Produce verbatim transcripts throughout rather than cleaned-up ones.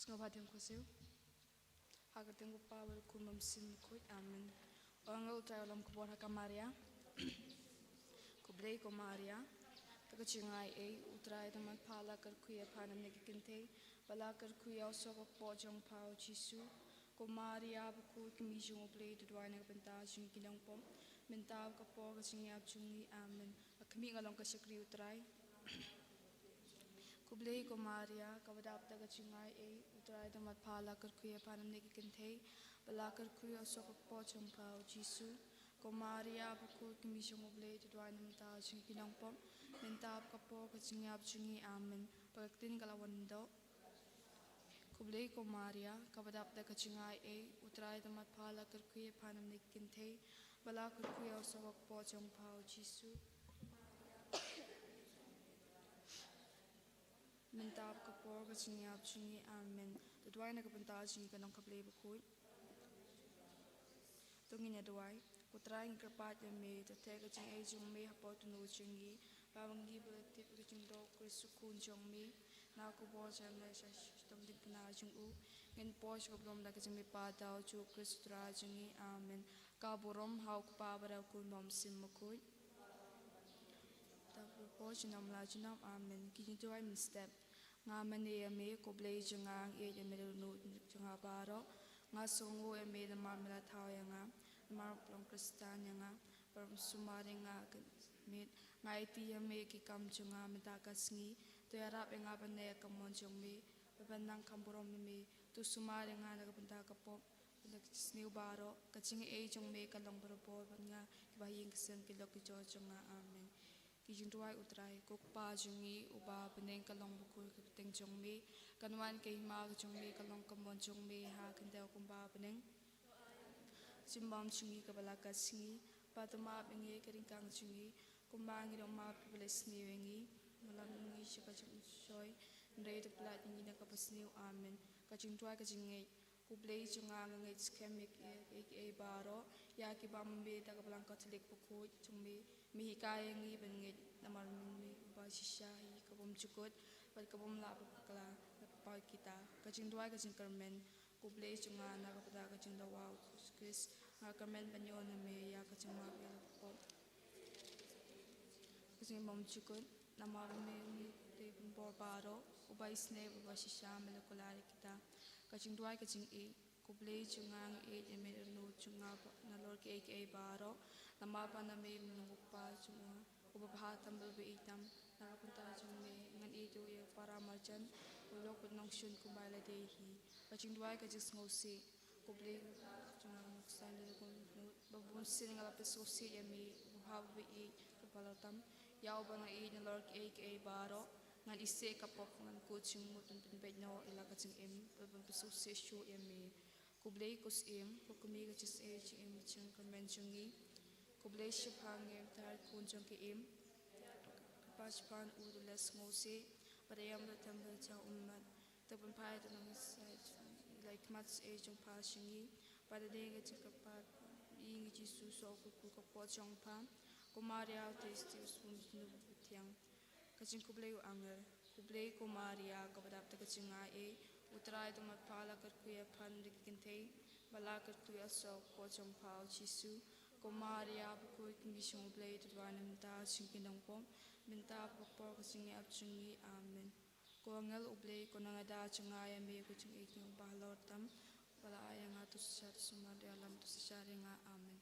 Nga ba dang khuasiew. Ha ka kyrteng u Kpa bad u Khun bad u Mynsiem Bakhuid. Amen. Ong U Trai u lam khubor ha ka Maria. Khublei ko Maria. Te ka jingai ei, U Trai te mat pha, la kyrkhu ïa pha na bynta ki kynthei, ba la kyrkhu ïa u soh ka kpoh jong pha u Jisu. Ko Maria bakhuid, kmie jong U Blei, to duwai na ka bynta jong ngi ki nongpop, mynta bad ka por ka jingïap jong ngi. Amen. Nga khmih, nga long ka shakri U Trai. Khublei ko Maria, kaba dap da ka jingai ei, U Trai te mat pha, la kyrkhu ïa pha na bynta ki kynthei, ba la kyrkhu ïa u soh ka kpoh jong pha u Jisu. Ko Maria bakhuid, kmie jong U Blei, to duwai na ka bynta jong ngi ki nongpop, mynta bad ka por ka jingïap jong ngi. Amen. Ba ka ktien ka la wan doh. Khublei ko Maria, kaba dap da ka jingai ei, U Trai te mat pha, la kyrkhu ïa pha na bynta ki kynthei, ba la kyrkhu ïa u soh ka kpoh jong pha u Jisu. Mynta bad ka por ka jingïap jong ngi. Amen. To duwai na ka bynta jong ngi ki nongkhublei bakhuid. To ngin ïa duwai. Ko Trai, ngi kyrpad ïa me, to theh ka jingaiei jong me hapoh utno jong ngi, ba ma ngi ba la tip ïa ka jingdoh u Khrist u Khun jong me, na ka bor jong me, sha shitom diengphna jong u, ngin poi sha ka burom da ka jingmihpat da u Jisu Khrist u Trai jong ngi. Amen. Ka burom ha U Kpa bad ha U Khun bad ha U Mynsiem Bakhuid. Te ha ka por junom la junom. Amen. Ki jingduwai mynstep. Nga mane ïa me, ko Blei jong nga, nga ïeit ïa me da ka dohnud jong nga baroh. Nga sngewnguh ïa me namar me la thaw ïa nga, namar me la long Khristan ïa nga, bad me sumar ïa nga ka miet. Nga aiti ïa me ki kam jong nga mynta ka sngi. To ïarap ïa nga ban leh ïa ka mon jong me, bad ban nang kham burom ïa me. To sumar ïa nga na ka bynta ka pop, bad na ka jingsniew baroh. Ka jingaiei jong me ka long barabor bad nga, kiba ha ïing ki sem ki lok ki jor jong nga. Amen. Ki jingduwai. U Trai, ko Kpa jong ngi uba ha bneng, ka long bakhuid ka kyrteng jong me, kan wan ka hima ka jong me, kan long ka mon jong me ha ka khyndew kumba ha bneng. Ka jingbam jong ngi ka ba la ka sngi, ba to map ïa ngi ka ryngkang jong ngi, kumba ngi ruh ngi map ïa kiba leh sniew ïa ngi. Ym lam ïa ngi sha ka jingshoi, hynrei to pynlait ïa ngi na kaba sniew. Amen. Ka jingduwai ka jingngeit. Ko Blei jong nga, nga ngeit skhem ïa kiei kiei baroh, ïa kiba me da ka Balang Katholik bakhuid jong me. Me hikai ïa ngi ban ngeit namar me me uba shisha hi ka bym jukut bad ka bym lah ban bakla na ka paw kita. Ka jingduwai ka jingkyrmen. Ko Blei jong nga, na ka bynta ka jingdawa u Jisu Khrist, nga kyrmen ban ïoh na me ïa ka jingmap ïa la ka pop, ka jingbym jukut. Namar me me u Blei ban bor baroh, uba isynei, uba shisha, me la kular ïa kita. Ka jingduwai ka jingïeit. Ko Blei jong nga, nga ïeit ïa me da ka dohnud jong nga ba nalor kiei kiei baroh. Namar ba na me me long u Kpa jong nga uba bha tam bad uba ïeit tam. Na ka bynta jong me ngan ïeit ruh ïa ka para marjan, u lok bad u nongshun kumba lade hi. Ka jingduwai ka jingsngewsih. Ko Blei jong nga, nga khuslai da ka dohnud ba bun sien nga la pynsngewsih ïa me, uba bha uba ïeit, uba halor tam. Ïa uba nga ïeit nalor kiei kiei baroh, ngan isih ka pop, ngan kut jingmut ban pynbeit noh ïa la ka jingim, bad ban pynsngewsih shuh ïa me. Ko Blei ko Syiem, ko kmie ka jingaiei jingim, jingkyrmen jong ngi. Ko Blei shaphang ngi, Trai Khun jong ka Im. Kyrpad shaphang u, to leh sngewsih, bad ïam da ka templ jong u Mat. To pynphai ïa ka nongshai, ïa la ki khmat jingaiei jong pha sha ngi, bad da ka jingkyrpad ïa ngi, Jisu, soh u kyrkhu ka kpoh jong pha. Ko Maria, u trei sting, u sbun jingmut bad u Mynthiang. Ka jingkhublei u angel. Khublei ko Maria, kaba dap da ka jingaiei, U Trai u don bad pha, la kyrkhu ïa pha na bynta ki kynthei, bad la kyrkhu ïa u soh u kpoh jong pha u Jisu. Ko Maria bakhuid, kmie jong u Blei, to duwai na ka bynta jong ngi ki nongpop, mynta bad ka por ka jingïap jong ngi. Amen. Ko angel u Blei, ko nongïada jong nga, ïa me ko jingïeit jong nga uba halor tam, ba la ai ïa nga, to shisha, to sumar ïalam, to shisha ïa nga. Amen.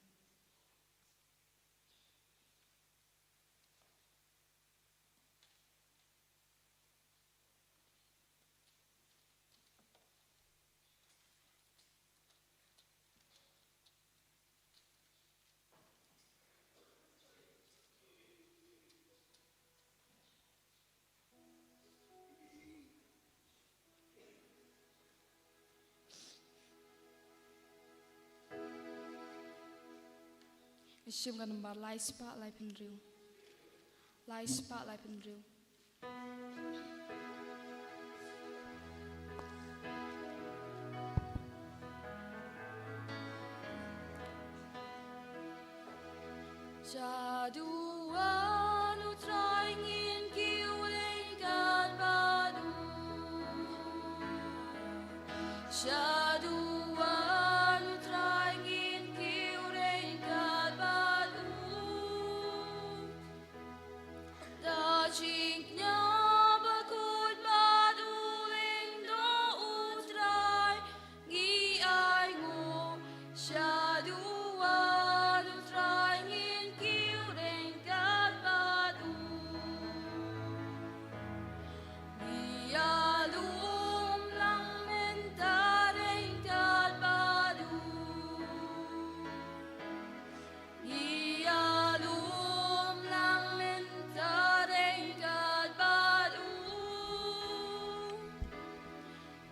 Shim ka nambar lai spah laiphew hynriew. Lai spah laiphew hynriew. Shaduh U Trai, ngin kiew ryngkat bad u.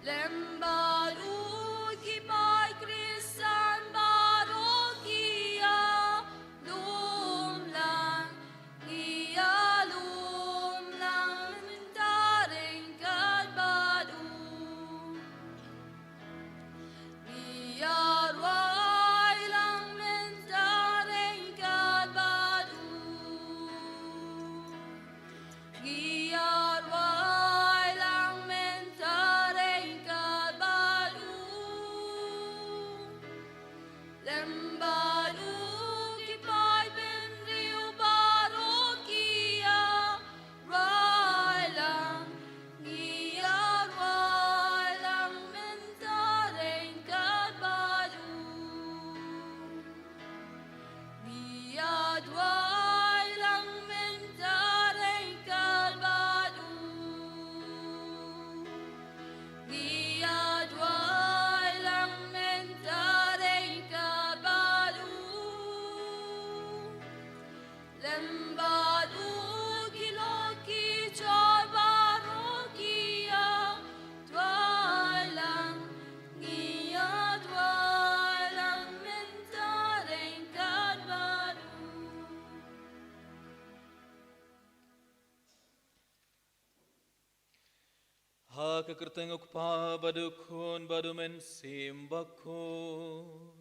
Lem bad u ki paid Khristan baroh ki ïalum lang, ngi ïalum lang mynta ryngkat bad u. Ngi ïarwai lang mynta ryngkat bad u. Ngi ïarwai lang mynta ryngkat bad u. Lem bad u ki paid bynriew baroh ki ïarwai lang. Ngi ïarwai lang mynta ryngkat bad u. Ngi ïarwai lang mynta ryngkat bad u. Ngi ïarwai lang mynta ryngkat bad u. Lem bad u ki lok ki jor baroh ki ïarwai lang. Ngi ïarwai lang mynta ryngkat bad u. Ha ka kyrteng u Kpa bad u Khun bad u Mynsiem Bakhuid.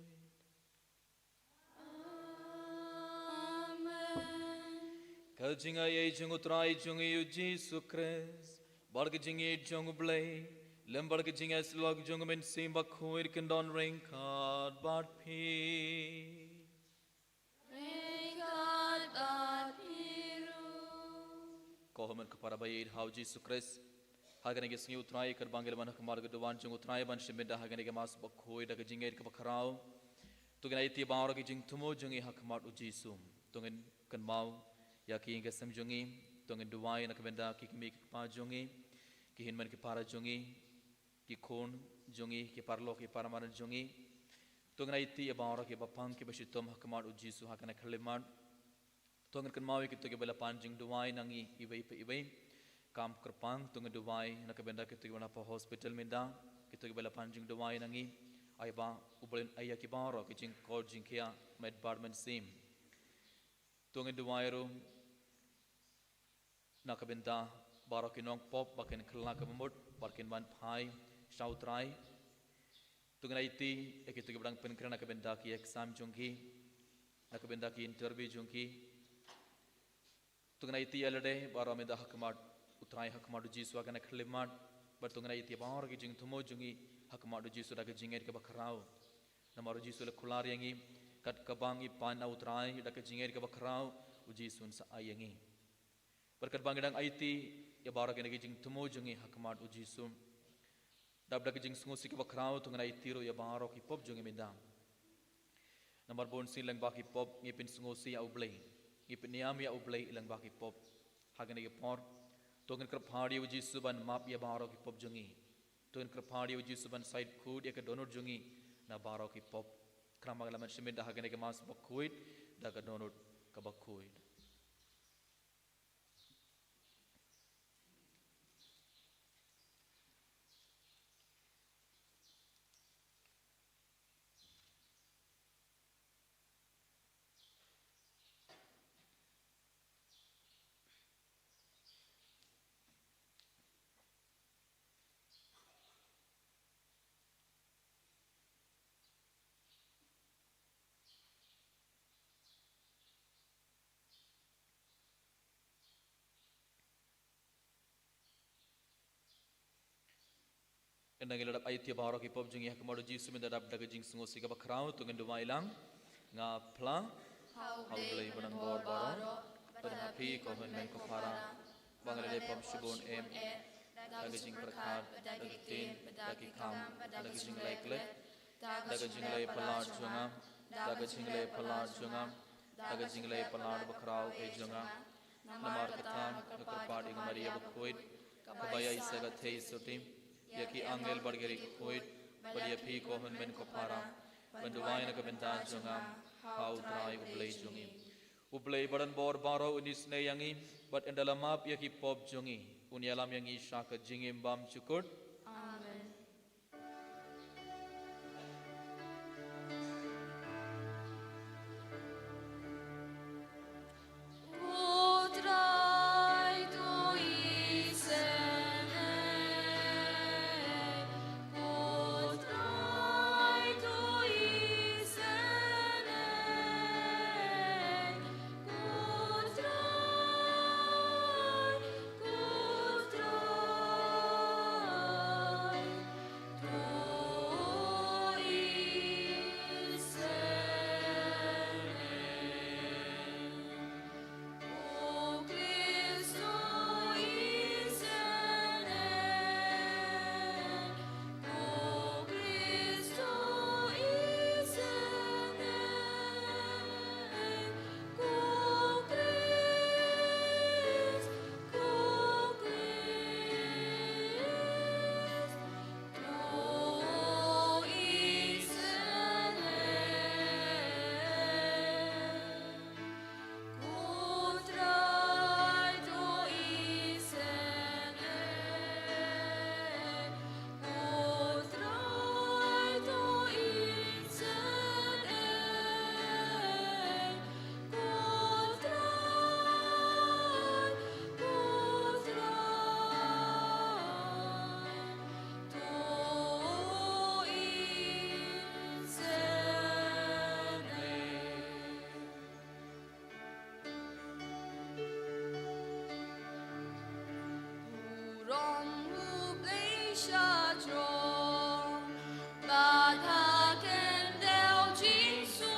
Amen. Ka jingaiei jong u Trai jong ngi u Jisu Khrist, bad ka jingïeit jong u Blei, lem bad ka jingïasyllok jong u Mynsiem Bakhuid kin don ryngkat bad phi. Ryngkat bad phi ruh. Ko hynmen ko para ba ïeit ha u Jisu Khrist, ha kane ka sngi u Trai katba ngi la wan ha khmat ka duwan jong u Trai ban shim bynta ha kane ka Mass bakhuid da ka jingïeit kaba khraw, to ngin aiti baroh ki jingthmu jong ngi ha khmat u Jisu. To ngin kynmaw ïa ki ïing ki sem jong ngi, to ngin duwai na ka bynta ki kmie ki kpa jong ngi, ki hynmen ki para jong ngi, ki khun jong ngi, ki paralok ki paramadan jong ngi. To ngin aiti ïa baroh kiba pang kiba shitom ha khmat u Jisu ha kane ka khyllipmat. To ngin kynmaw ïa kito kiba la pan jingduwai na ngi iwei pa iwei. Kam kyrpang to ngin duwai na ka bynta kito kiba na ha hospital mynta, kito kiba la pan jingduwai na ngi. Ai ba u Blei un ai ïa ki baroh ki jingkor jingkhiah met bad mynsiem. To ngin duwai ruh na ka bynta baroh ki nongpop ba kin kylla ka bamut, ba kin wan phai sha u Trai. To ngin aiti ïa kito kiba dang pynkhreh na ka bynta ki exam jong ki, na ka bynta ki interview jong ki. To ngin aiti ïa lade baroh mynta ha khmat u Trai, ha khmat u Jisu ha kane ka khyllipmat. Bad to ngin aiti ïa baroh ki jingthmu jong ngi ha khmat u Jisu da ka jingïeit kaba khraw. Namar u Jisu u la kular ïa ngi, kat kaba ngi pan na u Trai da ka jingïeit kaba khraw, u Jisu un sa ai ïa ngi. Bad katba ngi dang aiti ïa baroh kine ki jingthmu jong ngi ha khmat u Jisu, dap da ka jingsngewsih kaba khraw to ngin aiti ruh ïa baroh ki pop jong ngi mynta. Namar bun sien lyngba ki pop ngi pynsngewsih ïa u Blei, ngi pynïam ïa u Blei lyngba ki pop. Ha kane ka por to ngin kyrpad ïa u Jisu ban map ïa baroh ki pop jong ngi. To ngin kyrpad ïa u Jisu ban said khuid ïa ka dohnud jong ngi na baroh ki pop. Khnang ba ngin lah ban shim bynta ha kane ka Mass bakhuid da ka dohnud kaba khuid. Ynda ngi la dep aiti ïa baroh ki pop jong ngi ha khmat u Jisu mynta, dap da ka jingsngewsih kaba khraw to ngin duwai lang. Nga phla ha u Blei ba don bor baroh, bad ha phi ko hynmen ko para, ba nga la leh pop shibun em, da ka jingpyrkhat, da ka ktien, da ki kam, da ka jingleh klet, da ka jingleh palat jong nga, da ka jingleh palat jong nga, da ka jingleh palat bakhraw eh jong nga. Namar kata nga kyrpad ïa ka Maria bakhuid, kaba ïaishah ka theisotti, ïa ki angel bad ki riewkhuid, bad ïa phi ko hynmen ko para, ban duwai na ka bynta jong nga ha u Trai u Blei jong ngi. U Blei ba don bor baroh un isynei ïa ngi, bad ynda la map ïa ki pop jong ngi, un ïalam ïa ngi sha ka jingim bymjukut. Amen. sha jrong, bad ha khyndew jingsuk,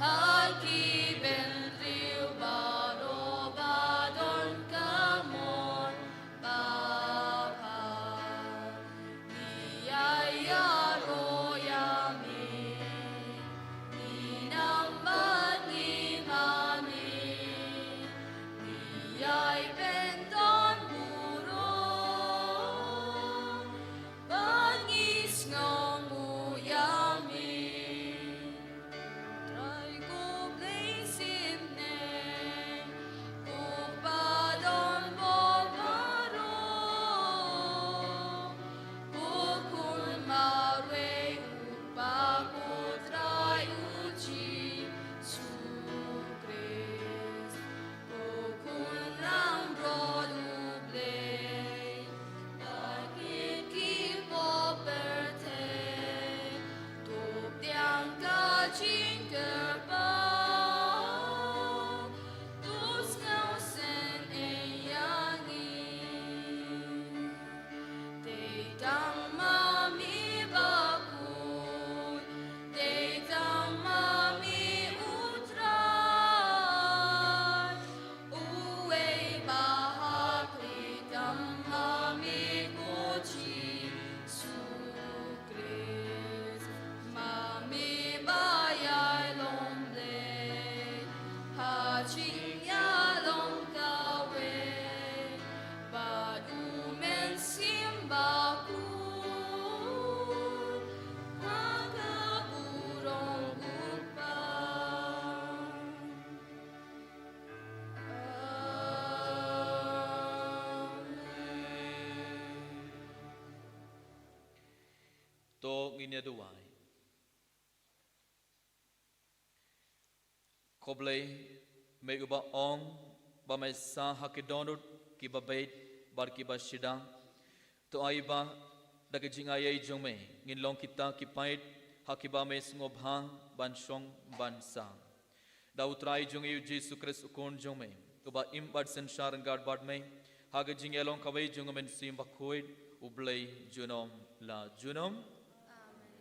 ha ki bynriew baroh ba don ka mon ba bha. Ngi ïa ïaroh ïa me, ngi nang bad ngi mane, ngi ïai pynton burom, bad ngi sngewnguh ïa me. Trai ko Blei shisneng, ko padon bor baroh, ko khun marwei u Kpa, ko Trai u Jisu Khrist. Ko khun langbrot u Blei, ba kit ki pop pyrthei, to pdiang ka jingkyrpad, to sngewsynei ïa ngi. Dei tang ma me bakhuid, dei tang ma me u Trai, uwei ba hap, dei tang ma me ko Jisu Khrist, ma me ba ïai long Blei ha jingïalong kawei bad u Mynsiem Bakhuid ha ka burom u Kpa. Amen. To ngin ïa duwai. Ko Blei, me uba ong ba me sah ha ki dohnud kiba beit bad kiba shida. To ai ba da ka jingai ei jong me ngin long kita ki paid ha kiba me sngewbha ban shong ban sah. Da u Trai jong ngi u Jisu Khrist u Khun jong me, uba im bad synshar ryngkat bad me ha ka jingïalong kawei jong u Mynsiem Bakhuid, u Blei junom la junom. Amen.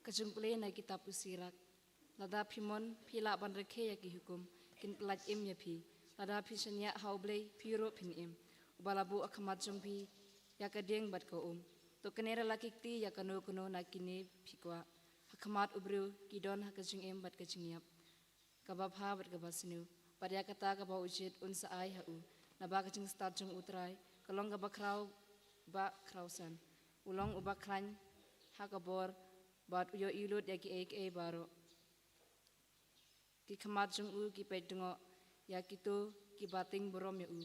Ka jingpule na kitab u Sirak. Lada phi mon phi lah ban rakhe ïa ki hukum, kin pyllait im ïa phi. Lada phi shaniah ha U Blei phi ruh phin im. Uba la buh ha khmat jong phi ïa ka dieng bad ka um. To kane ruh la ki kti ïa kano kano na kine phi kwah ha khmat u briew ki don ha ka jingim bad ka jingïap, kaba bha bad kaba sniew. Bad ïa kata kaba u jied un sa ai ha u, naba ka jingstad jong u Trai ka long kaba khraw ba khraw san. U long uba khlaiñ ha ka bor, bad u ïohi lut ïa kiei kiei baroh. Ki khmat jong u ki peit dngoh ïa kito kiba tieng burom ïa u,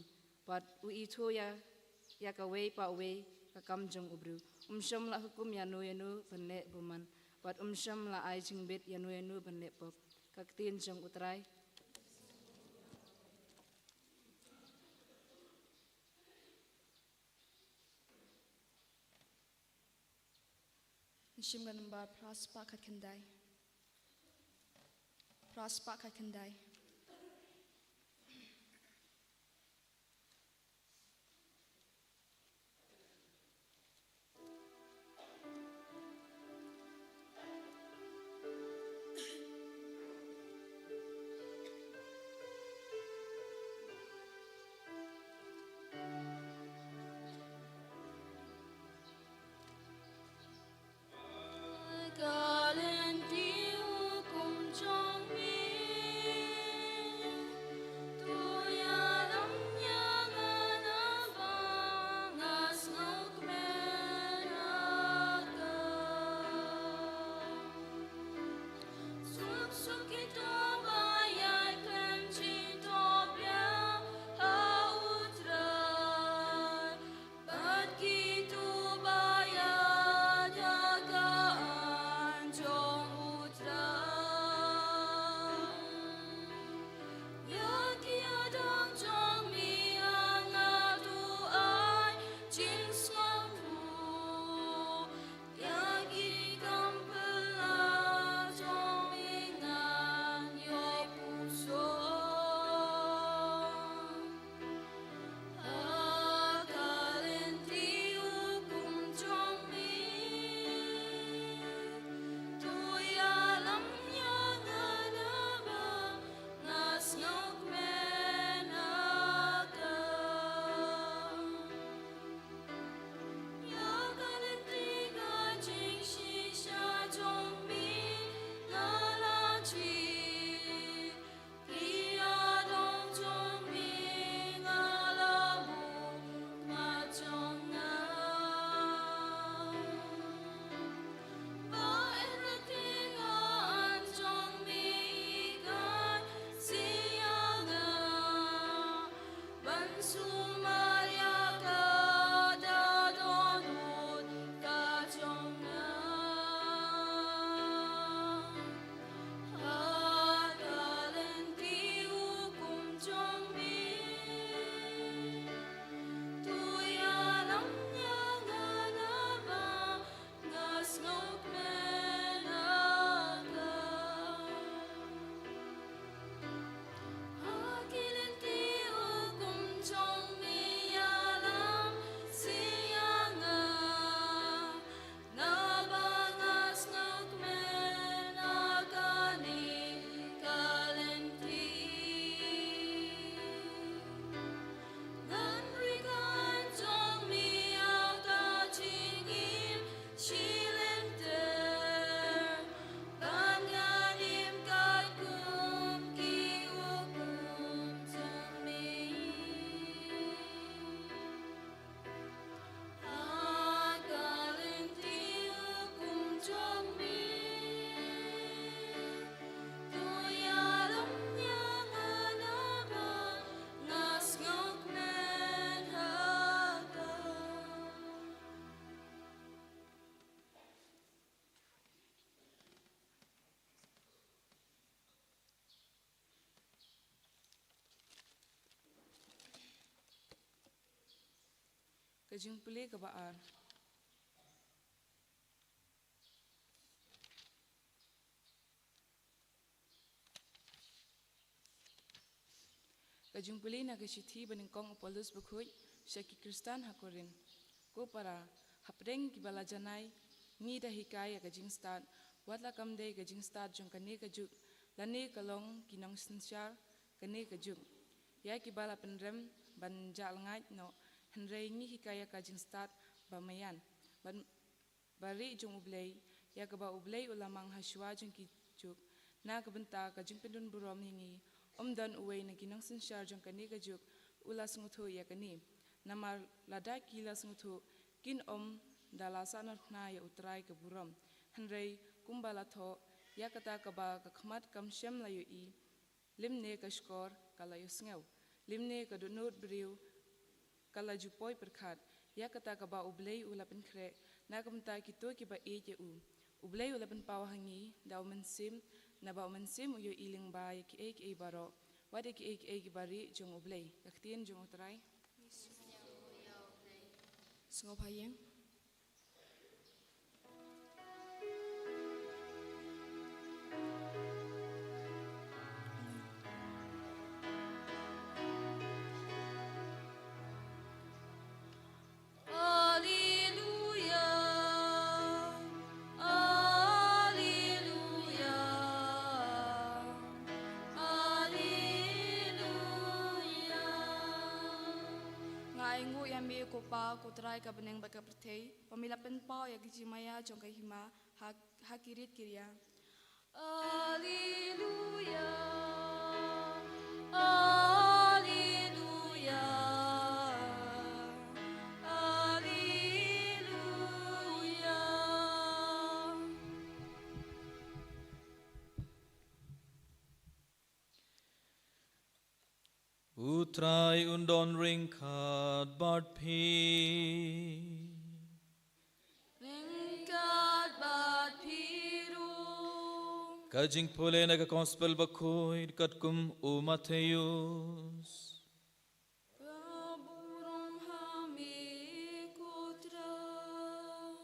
bad u ithuh ïa, ïa kawei pa uwei ka kam jong u briew. Um shym la hukum ïano ïano ban leh bymman, bad um shym la ai jingbit ïano ïano ban leh pop. Ka ktien jong u Trai. Ngi shim ka nambar phra spah khatkhyndai. Phra spah khatkhyndai. Ka lynti hukum jong me. Ka jingpule kaba ar. Ka jingpule na ka shithi ba nyngkong u Paulus bakhuid sha ki Khristan ha Korinth. Ko para, hapdeng kiba la janai, ngi da hikai ïa ka jingstad, wat la kam dei ka jingstad jong kane ka juk, lane ka long ki nongsynshar kane ka juk. Ïa kiba la pynrem ban jah lyngngoh noh, hynrei ngi hikai ïa ka jingstad ba maïan, ban, ba rieh jong U Blei, ïa kaba U Blei u la mang ha shuwa jong ki juk, na ka bynta ka jingpyndon burom ïa ngi. Ym don uwei na ki nongsynshar jong kane ka juk u la sngewthuh ïa kane. Namar lada ki la sngewthuh, kin ym da la sahnarphna ïa U Trai ka burom. Hynrei kumba la thoh, ïa kata kaba ka khmat kam shym la ïohi, lymne ka shkor ka la ïohsngew, lymne ka dohnud briew ka la ju poi pyrkhat, ïa kata kaba U Blei u la pynkhreh na ka bynta kito kiba ïeit ïa u. U Blei u la pynpaw ha ngi da U Mynsiem, naba U Mynsiem u ïohi lyngba ïa kiei kiei baroh, wat ïa kiei kiei kiba rieh jong U Blei. Ka ktien jong U Trai. Sngewbha ïeng. Alleluia, alleluia, alleluia. Nga ainguh ïa me ko Pa, ko Trai ka bneng bad ka pyrthei, ba me la pynpaw ïa ka jingmaïa jong ka hima ha, ha ki rit ki ria. Alleluia, alleluia, alleluia. U Trai un don ryngkat bad phi. Ryngkat bad phi ruh. Ka jingpule na ka Gospel bakhuid katkum u Mathaios. Ka burom ha me ko Trai.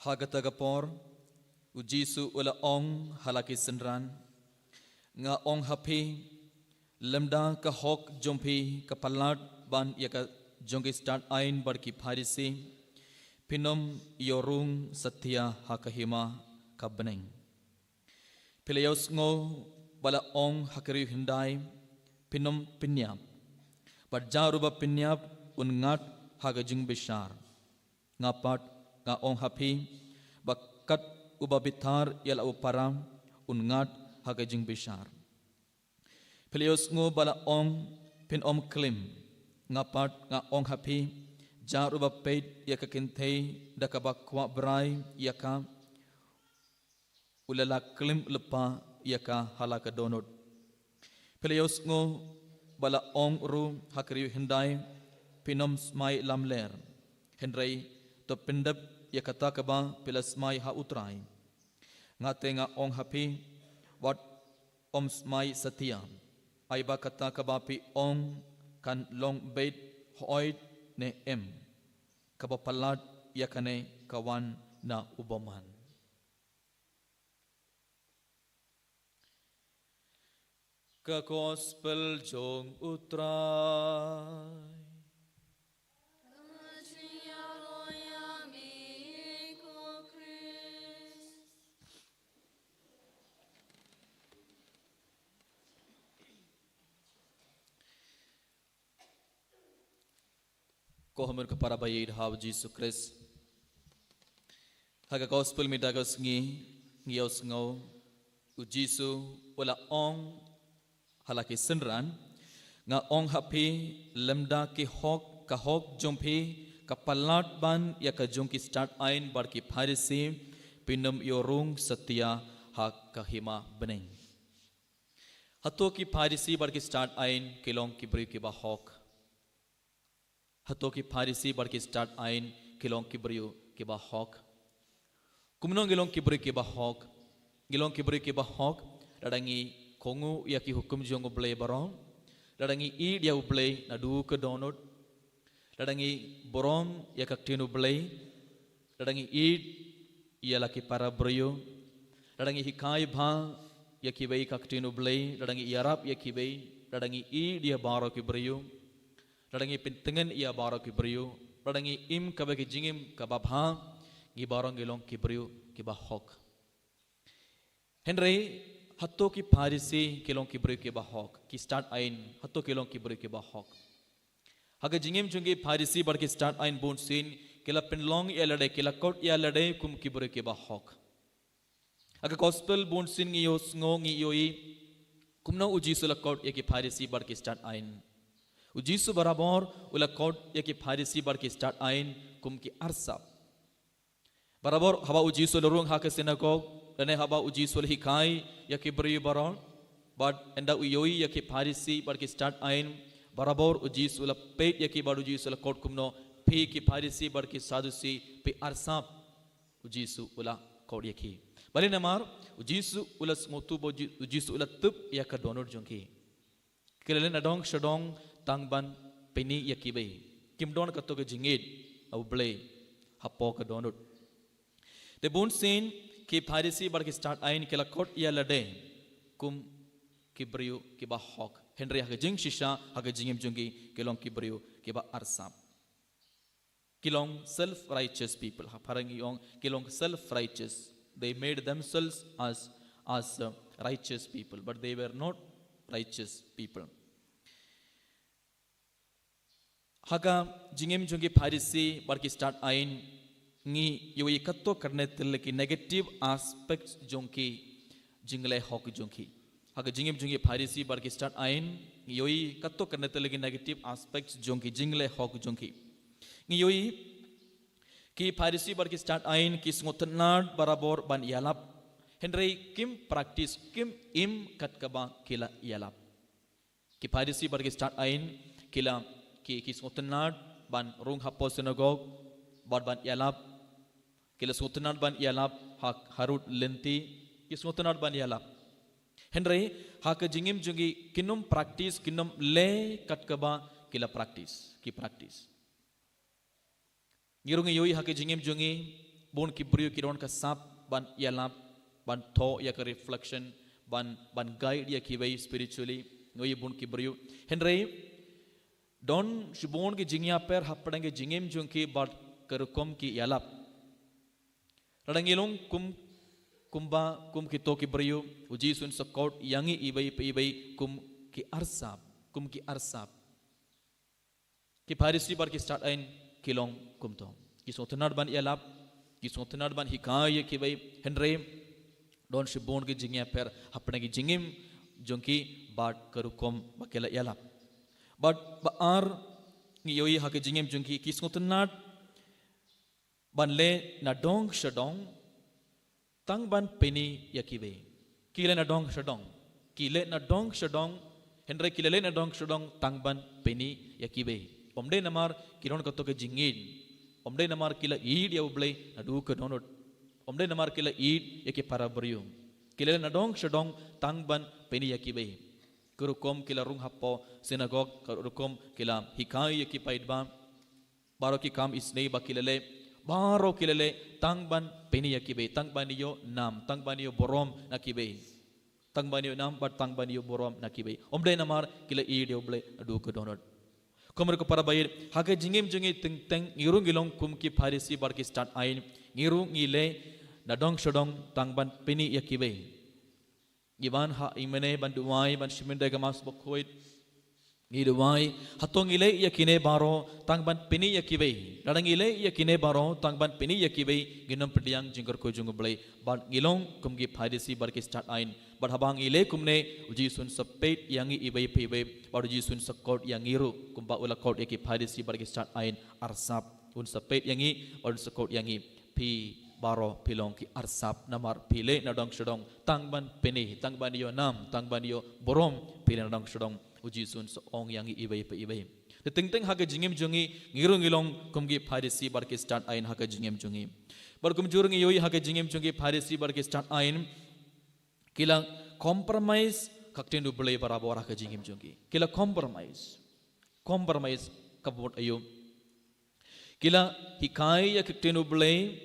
Ha kata ka por, u Jisu u la ong ha la ki synran, nga ong ha phi, lymda ka hok jong phi ka palat ban ïa ka jong ki stad aiñ bad ki Pharisi, phin ym ïoh rung satia ha ka hima ka bneng. Phi la ïohsngew ba la ong ha ka riew hyndai, phin ym pynïap. Bad jar uba pynïap un ngat ha ka jingbishar. Nga pat nga ong ha phi, ba kat uba bitar ïa la u para un ngat ha ka jingbishar. Phi la ïohsngew ba la ong, phin ym klim. Nga pat nga ong ha phi, jar uba peit ïa ka kynthei da kaba kwah brai ïa ka, u la lah klim lypa ïa ka ha la ka dohnud. Phi la ïohsngew ba la ong ruh ha ka riew hyndai, phin ym smai lamler. Hynrei to pyndep ïa kata kaba phi la smai ha U Trai. Nga te nga ong ha phi, wat ym smai satia. Ai ba kata kaba phi ong kan long beit hooid ne em. Kaba palat ïa kane ka wan na u bymman. Ka Gospel jong U Trai. Ka jingïaroh ïa me ko Khrist. Ko hynmen ko para ba ïeit ha u Jisu Khrist. Ha ka Gospel mynta ka sngi ngi ïohsngew u Jisu u la ong ha la ki synran, nga ong ha phi, lymda ki hok, ka hok jong phi ka palat ban ïa ka jong ki stad aiñ bad ki Pharisi, phin ym ïoh rung satia ha ka hima bneng. Hato ki Pharisi bad ki stad aiñ ki long ki briew kiba hok? Hato ki Pharisi bad ki stad ain ki long ki briew kiba hok? Kumno ngi long ki briew kiba hok? Ngi long ki briew kiba hok lada ngi kohnguh ïa ki hukum jong U Blei baroh, lada ngi ïeit ïa U Blei naduh ka dohnud, lada ngi burom ïa ka ktien U Blei, lada ngi ïeit ïa la ki para briew, lada ngi hikai bha ïa kiwei ka ktien U Blei, lada ngi ïarap ïa kiwei, lada ngi ïeit ïa baroh ki briew, lada ngi pyntngen ïa baroh ki briew, lada ngi im kaba ki jingim kaba bha, ngi baroh ngi long ki briew kiba hok. Hynrei hato ki Pharisi ki long ki briew kiba hok? Ki stad ain hato ki long ki briew kiba hok? Ha ka jingim jong ki Pharisi bad ki stad ain bunsien ki la pynlong ïa lade, ki la kot ïa lade kum ki briew kiba hok. Ha ka gospel bunsien ngi ïohsngew, ngi ïohi kumno U Jisu u la kot ïa ki Pharisi bad ki stad ain. U Jisu barabor u la kot ïa ki Pharisi bad ki stad ain kum ki arsap. Barabor haba U Jisu u la rung ha ka synagog, lane haba U Jisu u la hikai ïa ki briew baroh, bad ynda u ïohi ïa ki Pharisi bad ki stad ain, barabor U Jisu u la peit ïa ki bad U Jisu u la kot kumno, phi ki Pharisi bad ki Sadusi, phi arsap. U Jisu u la kot ïa ki. Balei? Namar U Jisu u la sngewthuh ba U Ji-, U Jisu u la tip ïa ka dohnud jong ki. Ki la leh nadong shadong tang ban pyni ïa kiwei. Kim don kato ka jingïeit ha U Blei hapoh ka dohnud. Te bunsien ki Pharisi bad ki stad ain ki la kot ïa lade kum ki briew kiba hok. Hynrei ha ka jingshisha, ha ka jingim jong ki, ki long ki briew kiba arsap. Ki long self-righteous people. Ha phareng ngi ong ki long self-righteous. They made themselves as, as, uh, righteous people, but they were not righteous people. Ha ka jingim jong ki Pharisi bad ki stad ain ngi ïohi katto katne tylli ki negative aspects jong ki jingleh hok jong ki. Ha ka jingim jong ki Pharisi bad ki stad ain ngi ïohi katto katne tylli ki negative aspects jong ki jingleh hok jong ki. Ngi ïohi ki Pharisi bad ki stad ain ki sngewtynnad barabor ban ïalap, hynrei kim practice, kim im kat kaba ki la ïalap. Ki Pharisi bad ki stad ain ki la, ki, ki sngewtynnad ban rung hapoh synagog bad ban ïalap. Ki la sngewtynnad ban ïalap ha, harud lynti, ki sngewtynnad ban ïalap. Hynrei ha ka jingim jong ki kin ym practice, kin ym leh kat kaba ki la practice, ki practice. Ngi ruh ngi ïohi ha ka jingim jong ngi, bun ki briew ki don ka sap ban ïalap, ban thoh ïa ka reflection, ban, ban guide ïa kiwei spiritually. Ngi ïohi bun ki briew. Hynrei don shibun ki jingïapher hapdeng ka jingim jong ki bad ka rukom ki ïalap. Lada ngi long kum, kumba, kum kito ki briew, U Jisu un sa kot ïa ngi iwei pa iwei kum ki arsap, kum ki arsap. Ki Pharisi bad ki stad ain ki long kumto. Ki sngewtynnad ban ïalap, ki sngewtynnad ban hikai ïa kiwei, hynrei don shibun ki jingïapher hapdeng ki jingim jong ki bad ka rukom ba ki la ïalap. Bad ba ar, ngi ïohi ha ka jingim jong ki, ki sngewtynnad ban leh nadong shadong tang ban pyni ïa kiwei. Ki leh nadong shadong. Ki leh nadong shadong, hynrei ki la leh nadong shadong tang ban pyni ïa kiwei. Ym dei namar ki don kato ka jingïeit. Ym dei namar ki la ïeit ïa U Blei naduh ka dohnud. Ym dei namar ki la ïeit ïa ki para briew. Ki la leh nadong shadong tang ban pyni ïa kiwei. Ka rukom ki la rung hapoh synagog, ka rukom ki la hikai ïa ki paidbah. Baroh ki kam isynei ba ki la leh, baroh ki la leh tang ban pyni ïa kiwei, tang ban ïoh nam, tang ban ïoh burom na kiwei. Tang ban ïoh nam bad tang ban ïoh burom na kiwei. Ym dei namar ki la ïeit ïa U Blei naduh ka dohnud. Ko mare ko para baieit, ha ka jingim jong ngi teng teng, ngi ruh ngi long kum ki Pharisi bad ki stad ain, ngi ruh ngi leh nadong shadong tang ban pyni ïa kiwei. Ngi wan ha i mane ban duwai, ban shim ïa ka Mass bakhuid. Ngi duwai, hato ngi leh ïa kine baroh tang ban pyni ïa kiwei. Lada ngi leh ïa kine baroh tang ban pyni ïa kiwei, ngin ym pdiang jingkyrkhu jong U Blei. Bad ngi long kum ki Pharisi bad ki stad ain. Bad haba ngi leh kumne, U Jisu un sa peit ïa ngi iwei pa iwei. Bad U Jisu un sa kot ïa ngi ruh kumba u la kot ïa ki Pharisi bad ki stad ain, arsap. Un sa peit ïa ngi bad un sa kot ïa ngi, phi baroh phi long ki arsap namar phi leh nadong shadong tang ban pyni, tang ban ïoh nam, tang ban ïoh burom, phi leh nadong shadong. U Jisu un sa ong ïa ngi iwei pa iwei. Te teng teng ha ka jingim jong ngi, ngi ruh ngi long kum ki Pharisi bad ki stad ain ha ka jingim jong ngi. Bad kumjuh ruh ngi ïohi ha ka jingim jong ki Pharisi bad ki stad ain, ki la compromise ka ktien U Blei barabor ha ka jingim jong ki. Ki la compromise. Compromise ka mut aïu? Ki la hikai ïa ka ktien U Blei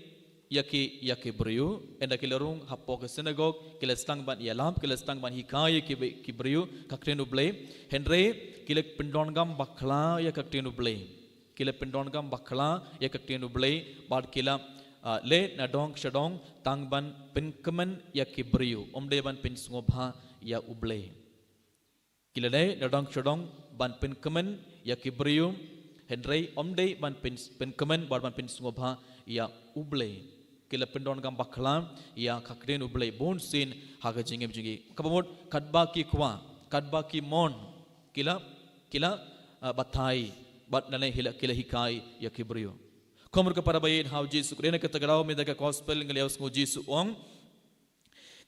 ïa ki, ïa ki briew, ynda ki la rung hapoh ka synagog, ki la sdang ban ïalap, ki la sdang ban hikai ïa ki, ki briew ka ktien U Blei. Hynrei ki la pyndongang bakla ïa ka ktien U Blei. Ki la pyndongang bakla ïa ka ktien U Blei, bad ki la, ah, leh nadong shadong tang ban pynkmen ïa ki briew, ym dei ban pynsngewbha ïa U Blei. Ki la leh nadong shadong ban pynkmen ïa ki briew, hynrei ym dei ban pyn, pynkmen bad ban pynsngewbha ïa U Blei. Ki la pyndongang bakla ïa ka ktien U Blei bunsien ha ka jingim jong ngi. Kaba mut katba ki kwah, katba ki mon, ki la, ki la, ah, batai bad lane hi la, ki la hikai ïa ki briew. Kumno ka para baieit ha U Jisu, kren ka ta ka daw mynta ka gospel ngi la ïohsngew U Jisu u ong,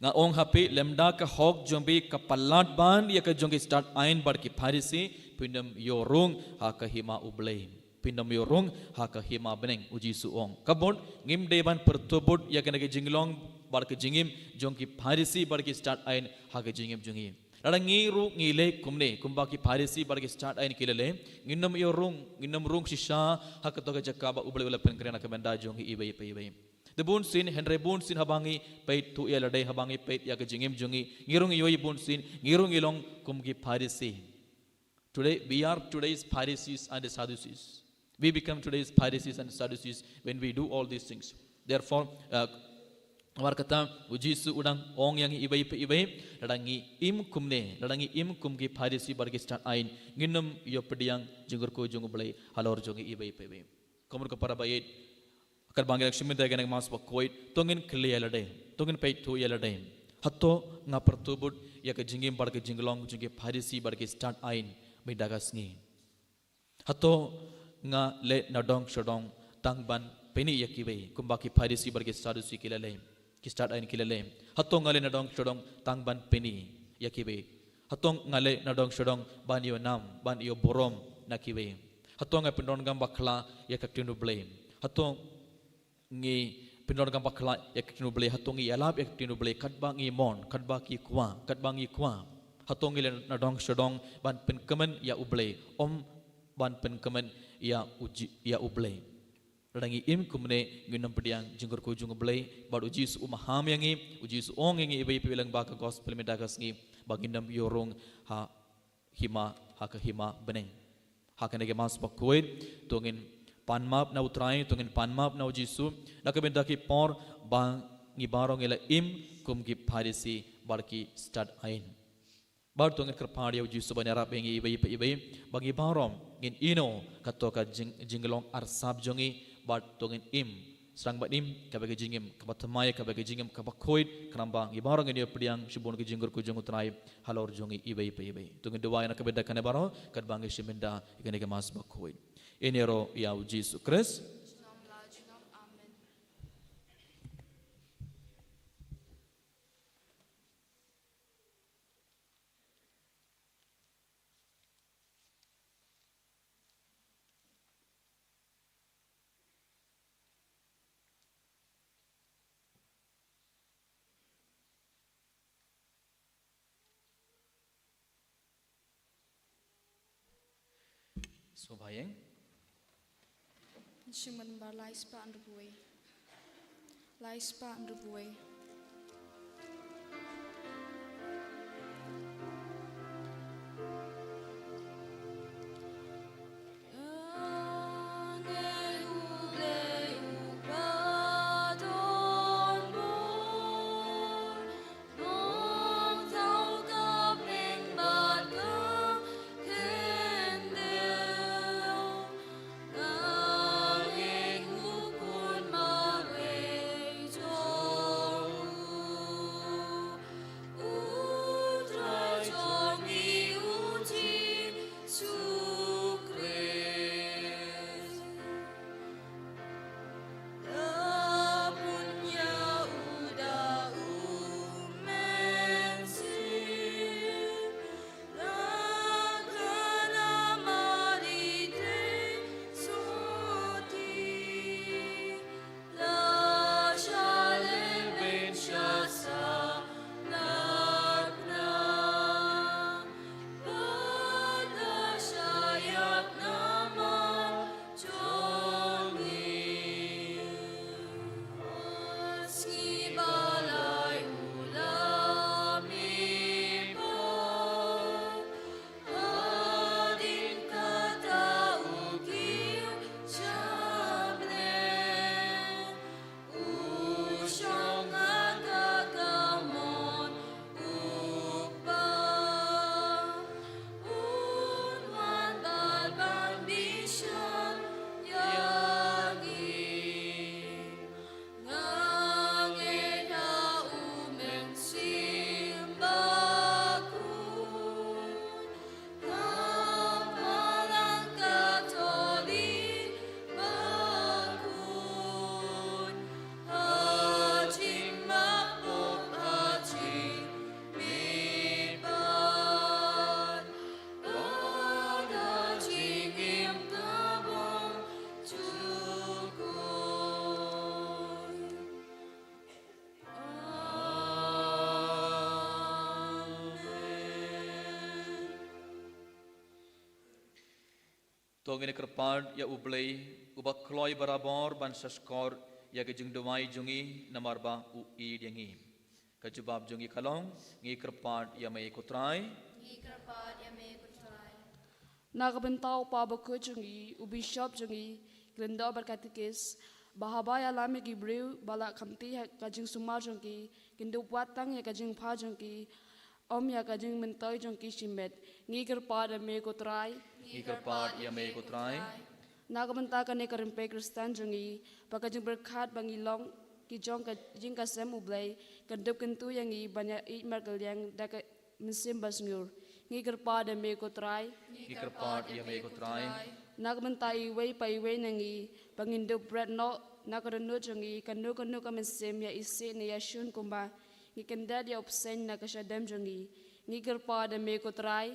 nga ong ha phi, lymda ka hok jong phi ka palat ban ïa ka jong ki stad ain bad ki Pharisi, phin ym ïoh rung ha ka hima U Blei. Phin ym ïoh rung ha ka hima bneng, U Jisu u ong. Ka mut ngim dei ban pyrthuh bud ïa kane ka jinglong bad ka jingim jong ki Pharisi bad ki stad ain ha ka jingim jong ngi. Lada ngi ruh ngi leh kumne, kumba ki Pharisi bad ki stad ain ki la leh, ngin ym ïoh rung, ngin ym rung shisha ha kato ka jaka ba U Blei u la pynkren ha ka bynta jong ngi iwei pa iwei. Te bunsien, hynrei bunsien haba ngi peit thuh ïa lade, haba ngi peit ïa ka jingim jong ngi, ngi ruh ngi ïohi bunsien, ngi ruh ngi long kum ki Pharisi. Today, we are today's Pharisees and the Sadducees. We become today's Pharisees and Sadducees when we do all these things. Therefore, uh, namar kata, U Jisu u dang ong ïa ngi iwei pa iwei, lada ngi im kumne, lada ngi im kum ki Pharisi bad ki stad ain, ngin ym ïoh pdiang jingkyrkhu jong U Blei halor jong ngi iwei pa iwei. Kumno ka para baieit, katba ngi dang shim bynta ïa kane ka Mass Bakhuid, to ngin kylli ïa lade, to ngin peit thuh ïa lade. Hato nga pyrthuh bud ïa ka jingim bad ka jinglong jong ki Pharisi bad ki stad ain mynta ka sngi? Hato nga leh nadong shadong tang ban pyni ïa kiwei, kumba ki Pharisi bad ki Saddusi ki la leh, ki stad ain ki la leh? Hato nga leh nadong shadong tang ban pyni ïa kiwei? Hato nga leh nadong shadong ban ïoh nam, ban ïoh burom na kiwei? Hato nga pyndongang bakla ïa ka ktien U Blei? Hato ngi pyndongang bakla ïa ka ktien U Blei? Hato ngi ïalap ïa ka ktien U Blei katba ngi mon, katba ki kwah, katba ngi kwah? Hato ngi leh nadong shadong ban pynkmen ïa U Blei, ym ban pynkmen ïa U Ji-, ïa U Blei? Lada ngi im kumne, ngin ym pdiang jingkyrkhu jong U Blei, bad U Jisu u maham ïa ngi, U Jisu u ong ïa ngi iwei pa iwei lyngba ka gospel mynta ka sngi, ba ngin ym ïoh rung ha hima, ha ka hima bneng. Ha kane ka Mass Bakhuid, to ngin pan map na U Trai, to ngin pan map na U Jisu na ka bynta ki por ba ngi baroh ngi la im kum ki Pharisi bad ki stad ain. Bad to ngin kyrpad ïa U Jisu ban ïarap ïa ngi iwei pa iwei, ba ngi baroh ngin ïehnoh kato ka jing, jinglong arsap jong ngi, bad to ngin im, sdang ban im kaba ka jingim kaba thymmai, kaba ka jingim kaba khuid, khnang ba ngi baroh ngin ïoh pdiang shibun ka jingkyrkhu jong U Trai halor jong ngi iwei pa iwei. To ngin duwai na ka bynta kane baroh katba ngi shim bynta ïa kane ka Mass Bakhuid. Ïehnoh ïa U Jisu Khrist. Sngewbha ïeng. Jingmut ba lai spah hynriew wei. Lai spah hynriew wei. To ngin kyrpad ïa U Blei, uba kloi barabor ban sha shkor ïa ka jingduwai jong ngi, namar ba u ïeit ïa ngi. Ka jubab jong ngi ka long, ngi kyrpad ïa me ko Trai. Ngi kyrpad ïa me ko Trai. Na ka bynta u Papa Bakhuid jong ngi, u Bishop jong ngi, ki lyngdoh bad katikis, ba haba ïalam ïa ki briew ba la khamti ha ka jingsumar jong ki, kin dup wat tang ïa ka jingpha jong ki, ym ïa ka jingmyntoi jong ki shimet. Ngi kyrpad ïa me ko Trai. Ngi kyrpad ïa me ko Trai. Na ka bynta kane ka rympei Khristan jong ngi, ba ka jingpyrkhat ba ngi long ki jong ka jingkasem U Blei, kan dup kyntu ïa ngi ban ïa ïeit markylliang da ka mynsiem basngur. Ngi kyrpad ïa me ko Trai. Ngi kyrpad ïa me ko Trai. Na ka bynta iwei pa iwei na ngi, ba ngin dup bret noh na ka dohnud jong ngi, kano kano ka mynsiem ïa isih ne ïa shun kumba ngi kyndet ïa u bseiñ na ka shadem jong ngi. Ngi kyrpad ïa me ko Trai.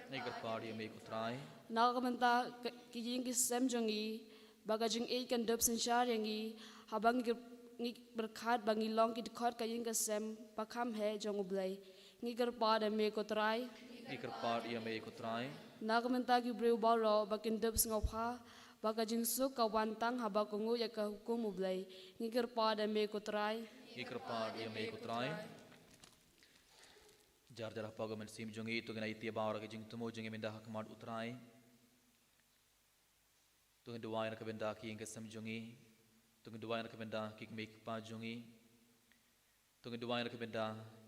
Ngi kyrpad ïa me ko Trai. Na ka bynta ka, ki ïing ki sem jong ngi, ba ka jingïeit kan dup synshar ïa ngi, haba ngi kyr-, ngi pyrkhat ba ngi long ki dkhot ka ïing ka sem ba kham heh jong U Blei. Ngi kyrpad ïa me ko Trai. Ngi kyrpad ïa me ko Trai. Na ka bynta ki briew baroh ba kin dup sngewbha ba ka jingsuk ka wan tang haba kohnguh ïa ka hukum U Blei. Ngi kyrpad ïa me ko Trai. Ngi kyrpad ïa me ko Trai. Jar jar hapoh ka mynsiem jong ngi, to ngin ïa ïa baroh ka jingthmu jong ngi mynta ha khmat U Trai. To ngin duwai na ka bynta ki ïing ki sem jong ngi. To ngin duwai na ka bynta ki kmie ki kpa jong ngi. To ngin duwai na ka bynta